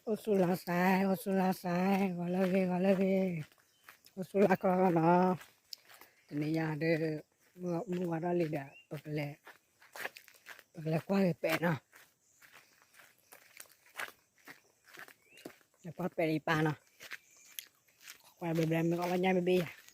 အိၣ်ဆူၣ်လါစဲ, အိၣ်ဆူၣ်လါစဲ, ဂီၤလၢဂ့ၤ ဂီၤလၢဂ့ၤ, အိၣ်ဆူၣ်လါကီနီၤ, တနံၤညါဒီး မုၢ်ဝါထီၣ်လံဒီး ပကလဲၤကွၢ်ဂ့ၤပဲာ်နီၤ, လဲၤကွၢ်ပဲာ်ဒံးပၢ်နီၤ, ကွၢ်ဘျဲဘျဲမ့ၢ်ကီၢ်ဘၣ်ညါဘ့ၣ်ဘ့ၣ်ယၤ တု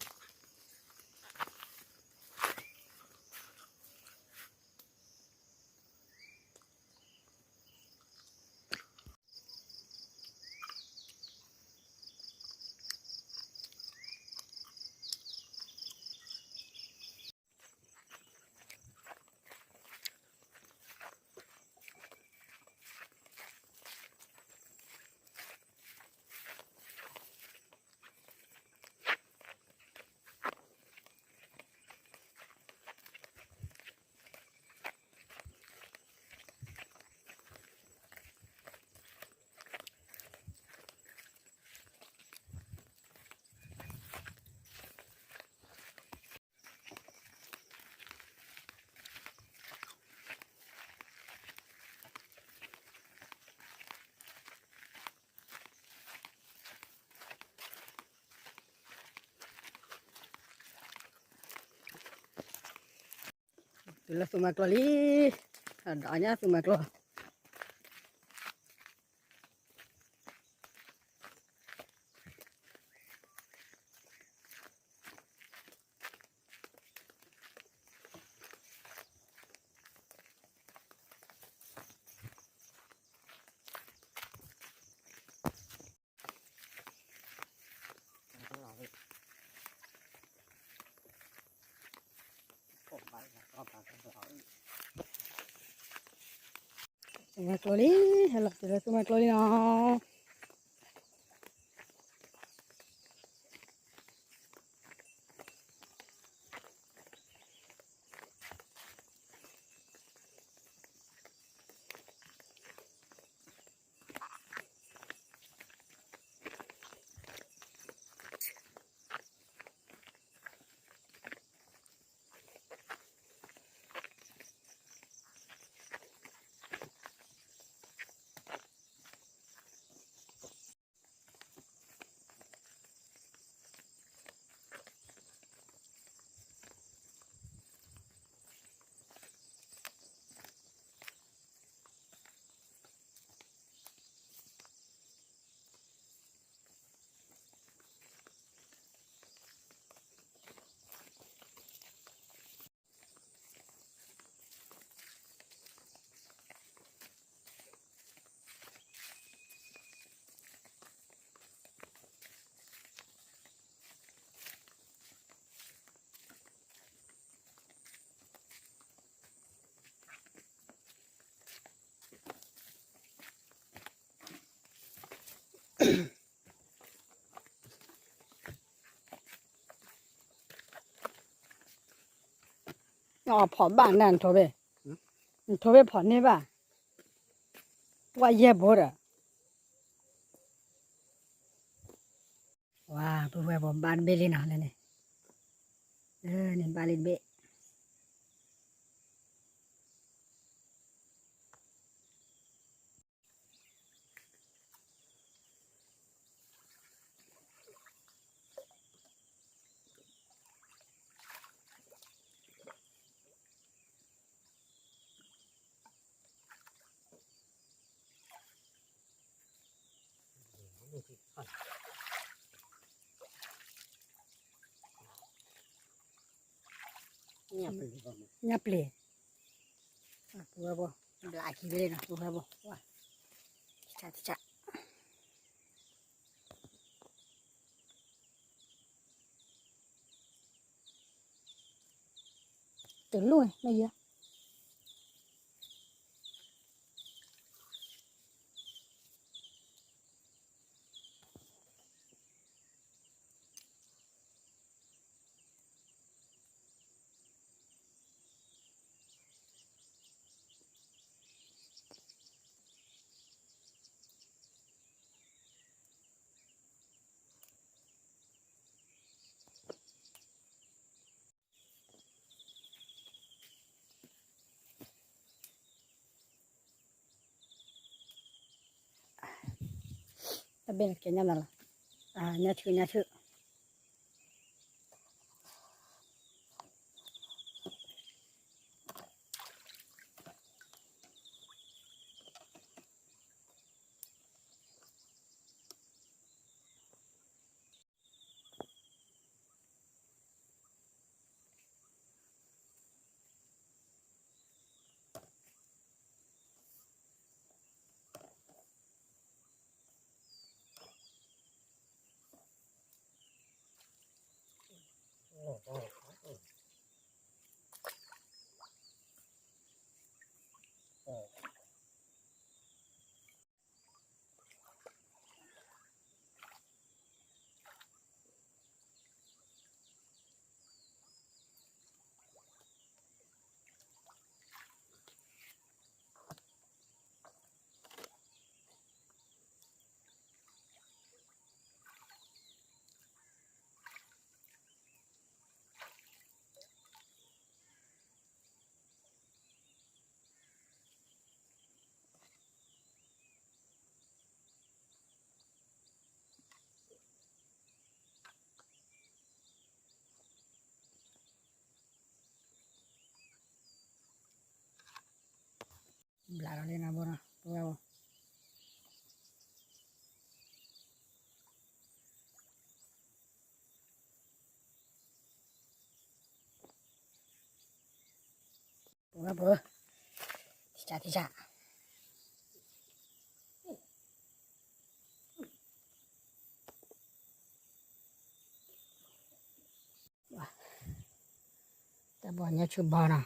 ၤလၢသူမၤကျိၤလံ, ဒီးညါသူမၤကျိၤ သူမၤကျိၤလံ, ဟဲလီၤတုၤလၢသူမၤကျိၤလံနီၤ. ဖီၣ်ဘၣ်နၤ နထိးဘ့ၣ်, နထိးဘ့ၣ်ဖီၣ်န့ၢ်ဘၣ်, ဝဲယဲၢ်ဘိဒီး ဝါ ပုၢ်ဝဲၢ်ဘိးဘၣ်တဘ့ၣ်လံနီၤ လၢန့ၣ်, န့ၣ်ဘၣ်လံတဘ့ၣ်. ညၣ်ပျ့ၤ, ပုၢ်ဝဲၢ်ဘိး, ဘျးခံဘ့ၣ်လံနီၤ ပုၢ်ဝဲၢ်ဘိး, ဝါ, တဆးတဆး တလူၢ်န့ၣ် မ့ၢ်ယဲ. ဘ့ၣ်လၢကဲညၣ်နၤလီၤ, ညၣ်ဆူၣ် ညၣ်ဆူၣ်. ဘျးဒီးလံနီၤဘိနီၤ, ပဝဲဘိ. ပဝဲဘိ, ထံၣ်စၢ်ထံၣ်စၢ်. တၢ်ဘီၣ်ညၣ်ဆူၣ်ဘီနီၤ,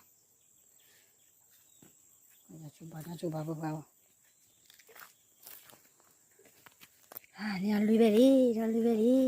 ညၣ်ဆူၣ်ဘီ ညၣ်ဆူၣ်ဘီပှၤဘီ, န့ၣ်အလွံၢ်ဖဲလံ, န့ၣ်အလွံၢ်ဖဲလံ.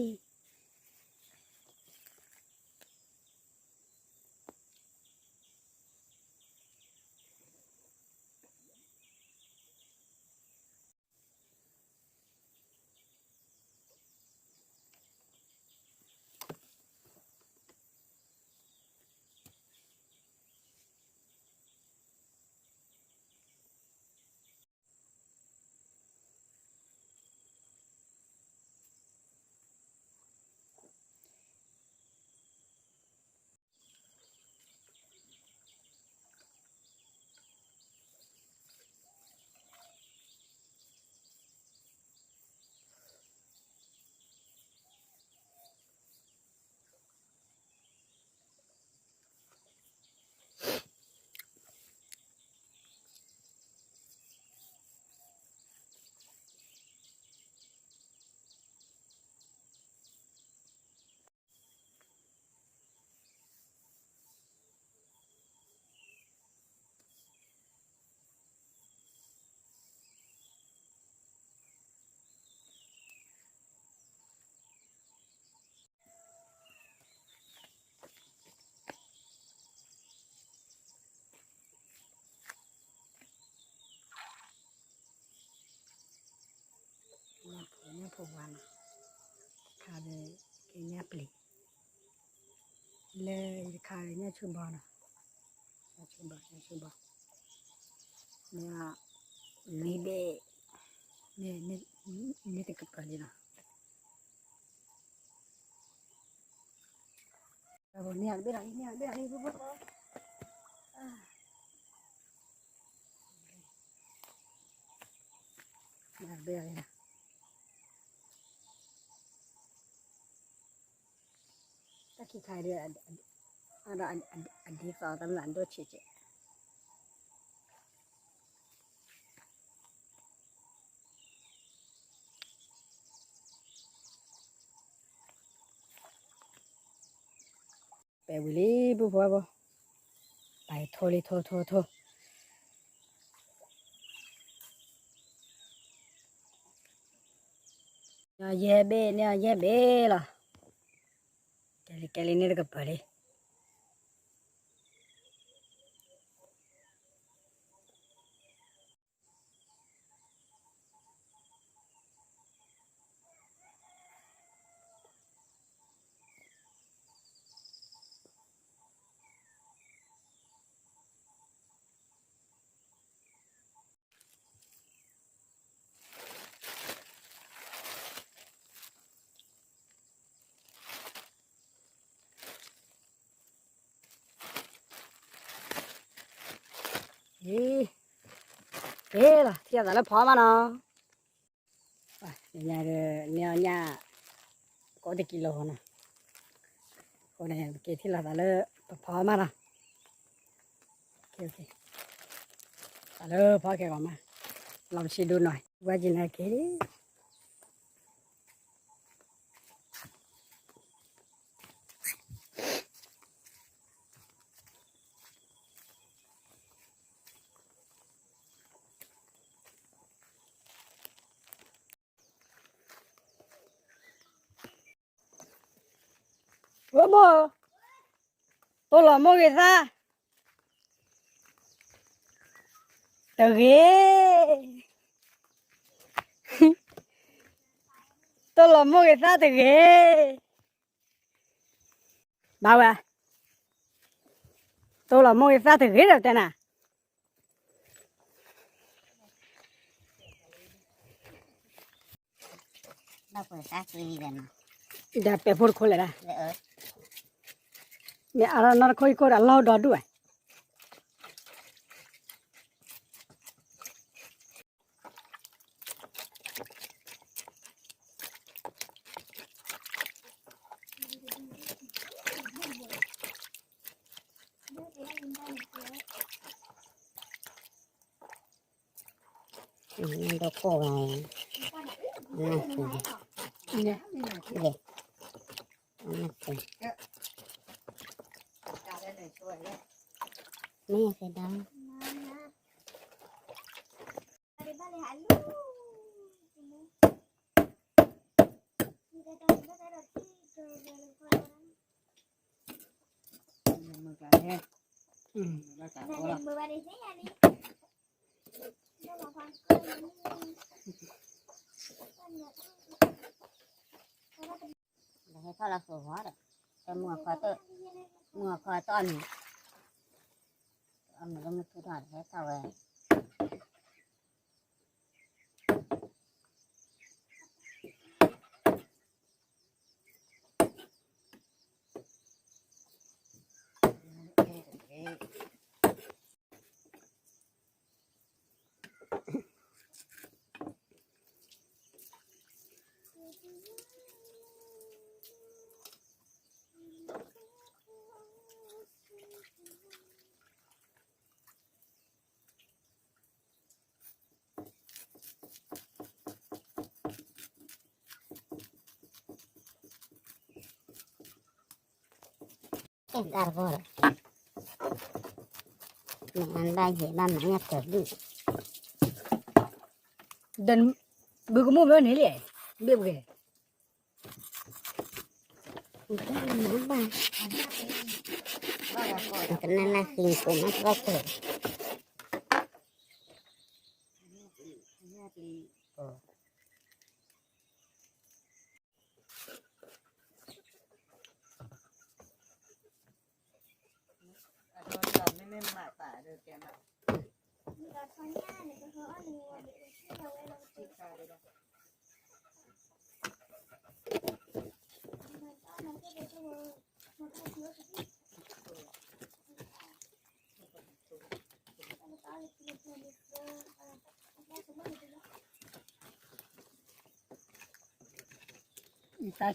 ညၣ်ဖိဝါနီၤ, တခါဒီးကဲညၣ်ပျံၤ, လၢတခါဒီးညၣ်ဆူၣ်ဘီနီၤ, ညၣ်ဆူၣ်ဘီ ညၣ်ဆူၣ်ဘီ, မ့ၢ်လွံၢ်ဘ့ၣ်, မ့ၢ်တကပၤလံနီၤ. န့ၢ်အီၤတဘ့ၣ်လီၤလံ, န့ၢ်အီၤတဘ့ၣ်လီၤလံ, န့ၢ်အီၤတဘ့ၣ်လီၤလံ, တၢ်ခံခါဒီး အဒ်သိးတၢ်မၤအဒိၣ်ဆံးကဲး. ပဲဝံၤလံ ပုၢ်ဖိဝဲၢ်ဖိ, ပာ်အံၤထိလံ ထိ ထိ ထိ, န့ၢ်အီၤယဲၢ်ဘ့ၣ် န့ၢ်အီၤယဲၢ်ဘ့ၣ်လီၤ. ကဲလံ ကဲလံ န့ၢ်တကပၤလံ. က့ၤလီၤ ထံၣ်အသးလၢဖီမးနီၤ, ညါဒီး န့ၢ်အီၣ်ညၣ် ကိးတကံလိၤနီၤ, အဃိန့ၣ် ပက့ၤထံၣ်လိာ်သးလၢပဖီမးနီၤ, သးလၢဖီခဲကီးမး, လီၤပဆံးဒိၣ်နီၤ ဝဲက့ၤန့ၣ်က့ၤ ဝဲမိၢ်, တိၢ်လီၤမိၢ်ဂ့ၤသၣ် တဂ့ၤ, တိၢ်လီၤမိၢ်ဂ့ၤသၣ်တဂ့ၤ, ဘၣ်ဝဲ, တိၢ်လီၤမိၢ်ဂ့ၤသၣ်တဂ့ၤဒီးတဲနၤ ဒီးပဲာ်ဖိတခိၣ်လဲၣ်ဒၣ်, မ့ၢ်အါထီၣ်နီတခိၣ်အံၤခိၣ်ဒီးလီၢ်ဒီဒူၣ်ဝဲ, ဒီကိၢ်ဝဲ, မ့ၢ်သဒါ ဟဲထီၣ်လၢဃုာ်ဝါဒီး, မုၢ်အခီတၢ်, မုၢ်အခီတၢ်န့ၣ်, အမုၢ်လၢမုၢ်ထူၣ်ထီၣ်ဟဲထီၣ်ဝဲ တၢ်တဘီလီၤ, မ့ၢ်အဘၣ်ယဲၢ်ဘၣ်မၤညၣ်တၢ်ဒုၣ်, ဒီးဘုကမိၣ်မ့ၢ်န့ၣ်လံ, ဘ့ၣ်ပှဲၤ ကနၣ်နၢ်ဃံကိးမးသီၣ်ကၢၢ် တၢ်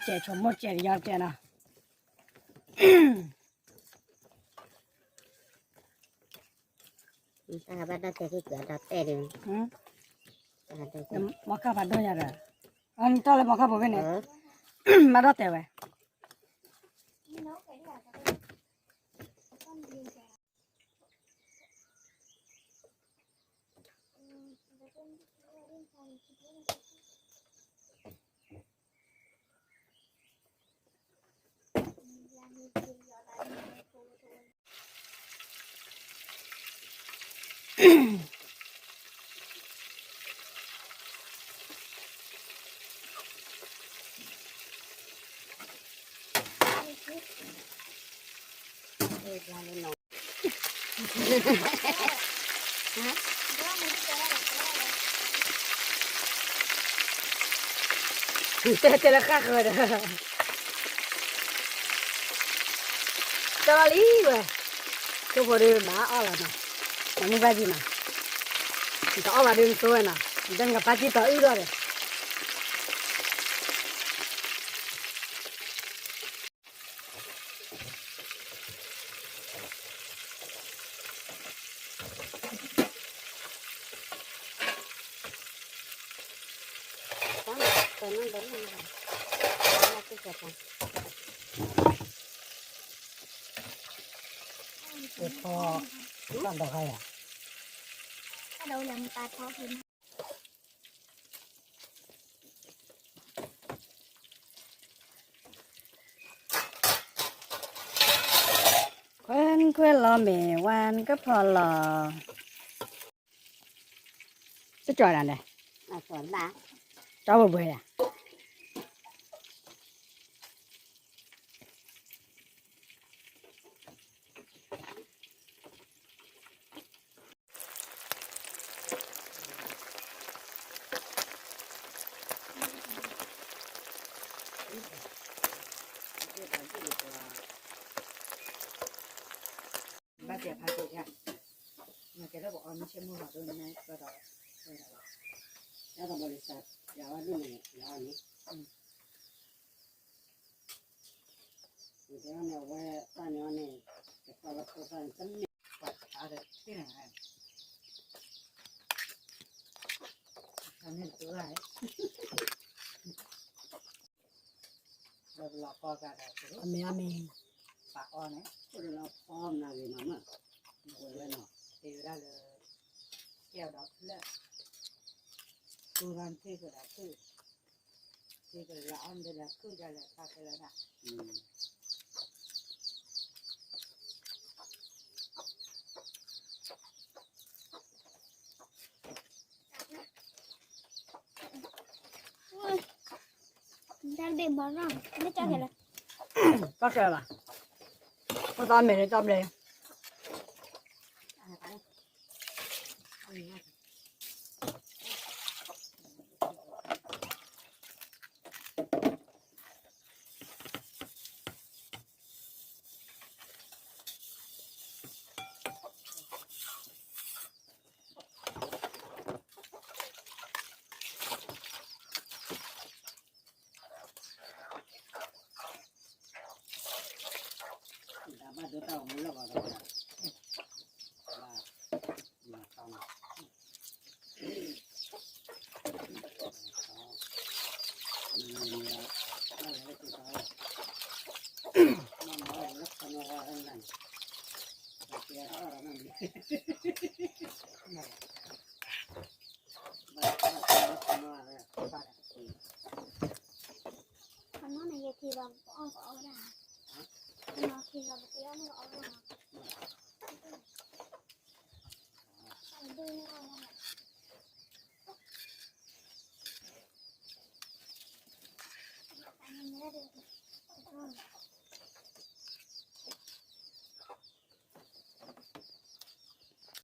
စဲးဆိမိၣ်စဲးကယီကဲနီၤ, တၢ်ဘၣ်ဒီၣ်တဲာ်က့ၤကဒီးတဲာ်ဒံး, မီခါဖးဒိၣ်ညါဒီး, အီၤနတၢ်လၢမီခါဖိဖဲန့ၣ်, ဘၣ်ဒီၣ်တဲာ်ဝဲ တဲတဲလၢဃၣ်ဃၢၤဒီး, တၢ်လီၤလံဝဲ, ကဖိဒီးမၤအီၣ်လီၤနီၤ, နမူဘၣ်ဒံးနီၤ, နတအီၣ်ဘၣ်ဒုးနသိဝဲနီၤ, နတဲနကပာ်တံၢ်တီၤအုၣ်ထီၣ်ဒီး ခွဲခွဲလီၤမ့ၢ်ဝါနကဖီလီၤ, တကီၤဒၣ်လဲၣ်, ကီၤဘှဲဘှဲဒၣ် ဘၣ်စဲးဖးဒိၣ်ယါ, မ့ၢ်ကဲထီၣ်ပအီမ့ၢ်ဆ့မိၢ်လီၤဒိၣ်န့ၣ်ကဒီး, တၢ်တဘီလံစး, ယၤဝဲဒိၣ်န့ၣ် ယအီန့ၣ်, ယတဲန့ၣ် အဝဲတၢ်န့ၣ်အီန့ၣ်, တကီလၢခိသၣ်န့ၣ် တမ့ၢ်ပှၤတခါဒီးတန့ၣ်, န့ၣ်တကီလၢ် အမ့ၢ်အမ့ၢ်, ပာ်အီန့ၣ်, အိၣ်ဒီးလၢဖီမနၤဂ့ၤမးမး, ဝဲနီၤ, တ့ဝဲဒၣ်လၢ, ကဲဒီးဖျၢၣ်, သူရန်သ့ၣ်ကဒီးဖျၢၣ်, သ့ၣ်ကလၢအီၣ်မ့ၢ်လၢဖျၢၣ်ဒၣ်လဲာ်တၢ်ခဲလၢာ်ဒၣ် တၢ်ဘ့ၣ်မီၤနီၤ, မ့ၢ်တၢ်ခဲလၢာ်, တၢ်ခဲလၢာ်ဘၣ်, အိၣ်သးမဲာ်လၢတၢ်ဘျဲၣ်